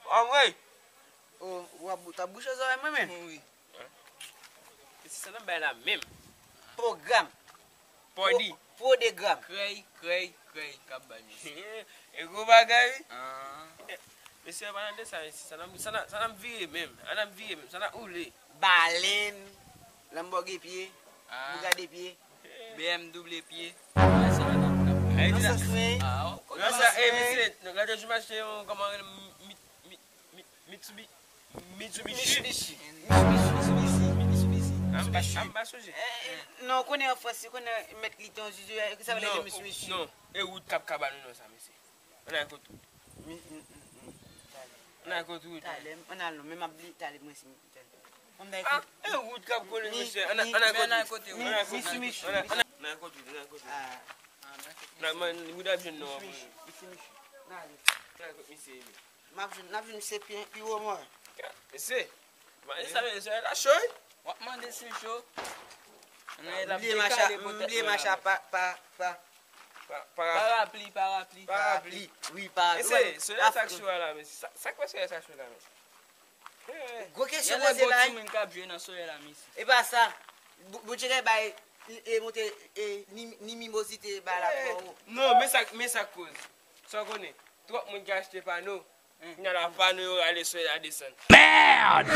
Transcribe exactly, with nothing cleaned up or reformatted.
Anmwey! O, w ap bou-, t ap bouche zòrèy mwen menm? Wi. Mesye, sa n ap bay la menm? Pwogram. Pòdi. Pwo-, pwodegram. Krèy, krèy, krèy k ap bay mesye. E gwo bagay, wi. Ah. Mesye, an palan de sa, mesye, sa n ap, sa n ap, sa n ap vire menm. An ap vire menm. Sa n ap woule. Balenn, Lamborghini pye, ah, Bugatti pye. B M W pye. Nan sans mwen, nan sans mwen. Nan sans, eh, mesye, gade, j m achte yon, kòman, mi, mi, mi, Mitsubi-, Mitsubishi. Mitsubishi. Mitsubishi, Mitsubishi, Mitsubishi. Ah, m pa, ah, m pa sonje. Eh, eh, non, ou konnen an Frans, ou konnen mèt li te yon zuzu, eh, ki sa vle di Mitsubishi? Non, e wout k ap kaba nou nan sa, mesye. Ann al kot wout. Mi-, m, m, m, talè. Ann al kot wout. Talè, ann al non, men m ap bliye talè, mwen si m, talè. Ann al kot. Ah, e wout k ap kole, mesye. Ann al, ann al kot wout. Ann al kot wout. Ann al, ann al, ann al kot wout, ann al kot wout. Ah. Nan, men, wout ap jwenn nou. Mitsubishi, Mitsubishi. Ann ale. Ann al kot misye. M ap jwenn, n ap jwenn se pi, pi wo mò. Mesye, mande sa, mesye, la cho, wi. W ap mande si cho. M bliye macha, m bliye macha pa, pa, pa, pa, parapli, parapli. Parapli. Wi, parapli. Mesye, solèy sa k cho a la, mesye. Sa, sa k fè solèy sa cho la, mesye? Gwo kesyon poze la, wi. Timoun k ap jwe nan solèy la, mesye. E pa sa, Bo-, Bondye te bay, e, monte, e, ni-, nimimozite ba la twò wo. Non, men sa, men sa k koz. Sa w konnen, twòp moun ki achte pano. Kounye a la, pano yo rale, solèy la desann. Merde!